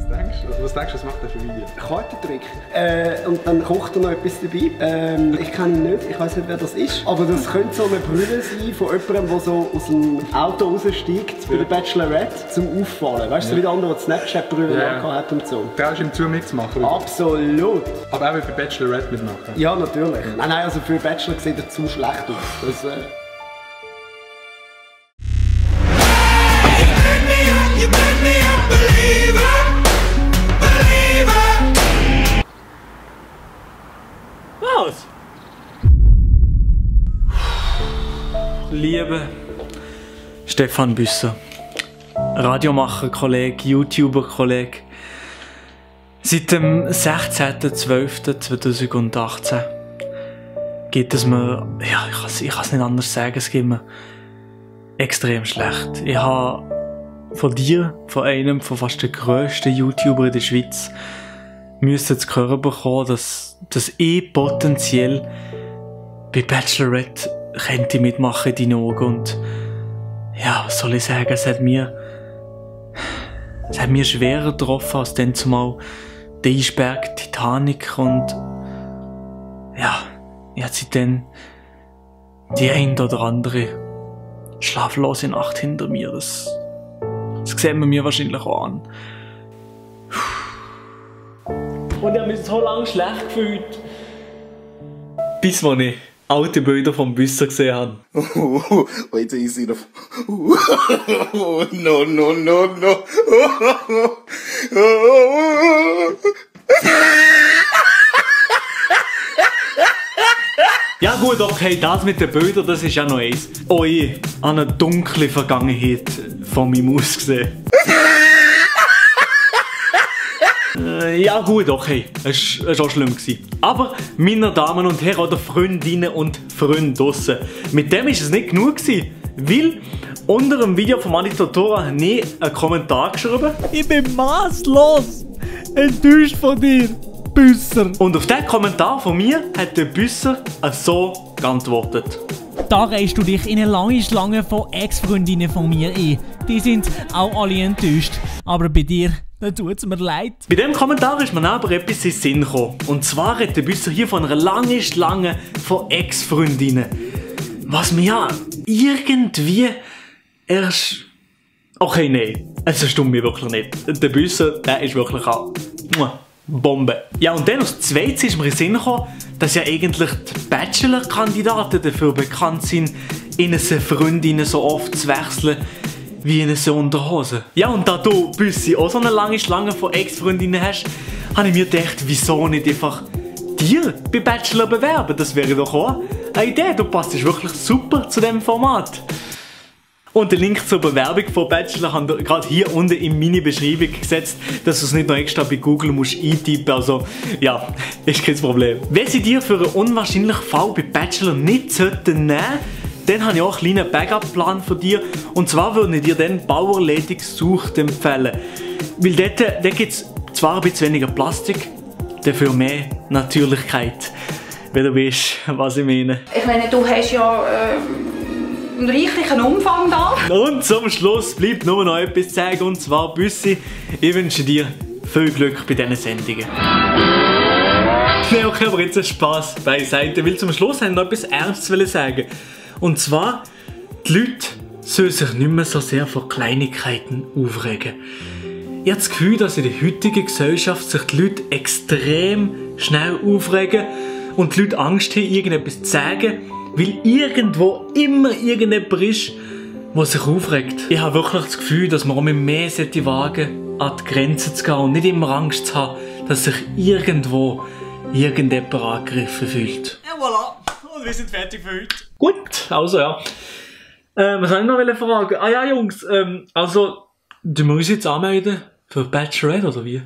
Was denkst du, was macht er für Video? Kartentrick. Und dann kocht er noch etwas dabei. Ich kenne ihn nicht, ich weiß nicht, wer das ist. Aber das könnte so eine Brille sein von jemandem, der so aus dem Auto raussteigt bei der Bachelorette zum Auffallen. Weißt du, so wie der andere, der die Snapchat-Brille hat und so. Traust du ihm zu, mitzumachen? Absolut. Aber auch bei Bachelorette mitmachen? Ja, natürlich. Nein, also für Bachelor sieht er zu schlecht aus. Das, Was? Liebe Stefan Büsser, Radiomacher-Kollege, YouTuber-Kollege, seit dem 16.12.2018 geht es mir, ja, ich kann es nicht anders sagen, es geht mir extrem schlecht. Ich habe von dir, von einem von fast den grössten YouTuber in der Schweiz, müssen zu hören bekommen, dass ich potenziell bei Bachelorette könnte mitmachen in deinen Augen. Und ja, was soll ich sagen, es hat mir schwerer getroffen als dann zumal der Eisberg Titanic. Und ja, ich hatte seitdem die ein oder andere schlaflose Nacht hinter mir. Das sehen wir mir wahrscheinlich auch an. Und ich habe mich so lange schlecht gefühlt. Bis ich alte Bilder vom Büsser gesehen habe. Wait till you see the... No, no, no, no. Ja gut, okay, das mit den Bildern, das ist ja noch eins. Oh je, an eine dunkle Vergangenheit von meinem Aus gesehen. Ja gut, okay, es war auch schlimm gewesen. Aber, meine Damen und Herren oder Freundinnen und Freunde draussen, mit dem war es nicht genug gewesen, weil unter dem Video von Manito Tora habe ich einen Kommentar geschrieben. Ich bin maßlos enttäuscht von dir, Büsser. Und auf diesen Kommentar von mir hat der Büsser so geantwortet. Da reihst du dich in eine lange Schlange von Ex-Freundinnen von mir ein. Die sind auch alle enttäuscht. Aber bei dir, da tut es mir leid. Bei diesem Kommentar ist mir aber etwas in den Sinn gekommen. Und zwar hat der Büsser hier von einer langen Schlange von Ex-Freundinnen. Was mir ja irgendwie erst... Okay, nein. Es stimmt mir wirklich nicht. Der Büsser, der ist wirklich eine Bombe. Ja, und dann als zweites ist mir in den Sinn gekommen, dass ja eigentlich die Bachelor-Kandidaten dafür bekannt sind, ihnen Freundinnen so oft zu wechseln, wie in so Unterhosen. Ja, und da du, Büssi, auch so eine lange Schlange von Ex-Freundinnen hast, habe ich mir gedacht, wieso nicht einfach dir bei Bachelor bewerben? Das wäre doch auch eine Idee. Du passt wirklich super zu diesem Format. Und den Link zur Bewerbung von Bachelor haben wir gerade hier unten in meine Beschreibung gesetzt, dass du es nicht noch extra bei Google musst eintippen. Also, ja, ist kein Problem. Wenn sie dir für einen unwahrscheinlichen Fall bei Bachelor nicht sollten nehmen, dann habe ich auch einen kleinen Backup-Plan für dich. Und zwar würde ich dir dann Bauerledig Sucht empfehlen. Weil dort gibt es zwar ein bisschen weniger Plastik, dafür mehr Natürlichkeit. Wenn du weißt, was ich meine. Ich meine, du hast ja einen reichlichen Umfang da. Und zum Schluss bleibt nur noch etwas zu sagen, und zwar, Büssi, ich wünsche dir viel Glück bei diesen Sendungen. Nee, okay, aber jetzt Spaß beiseite, weil zum Schluss habe ich noch etwas Ernstes sagen. Und zwar, die Leute sollen sich nicht mehr so sehr vor Kleinigkeiten aufregen. Ich habe das Gefühl, dass in der heutigen Gesellschaft sich die Leute extrem schnell aufregen und die Leute Angst haben, irgendetwas zu sagen, weil irgendwo immer irgendjemand ist, der sich aufregt. Ich habe wirklich das Gefühl, dass man auch mehr wagen, an die Grenzen zu gehen und nicht immer Angst zu haben, dass sich irgendwo irgendjemand angegriffen fühlt. Ja, voilà. Und wir sind fertig für heute. Gut, also ja. Was soll ich noch fragen? Ah ja, Jungs, also, du musst jetzt anmelden für Bachelorette, oder wie?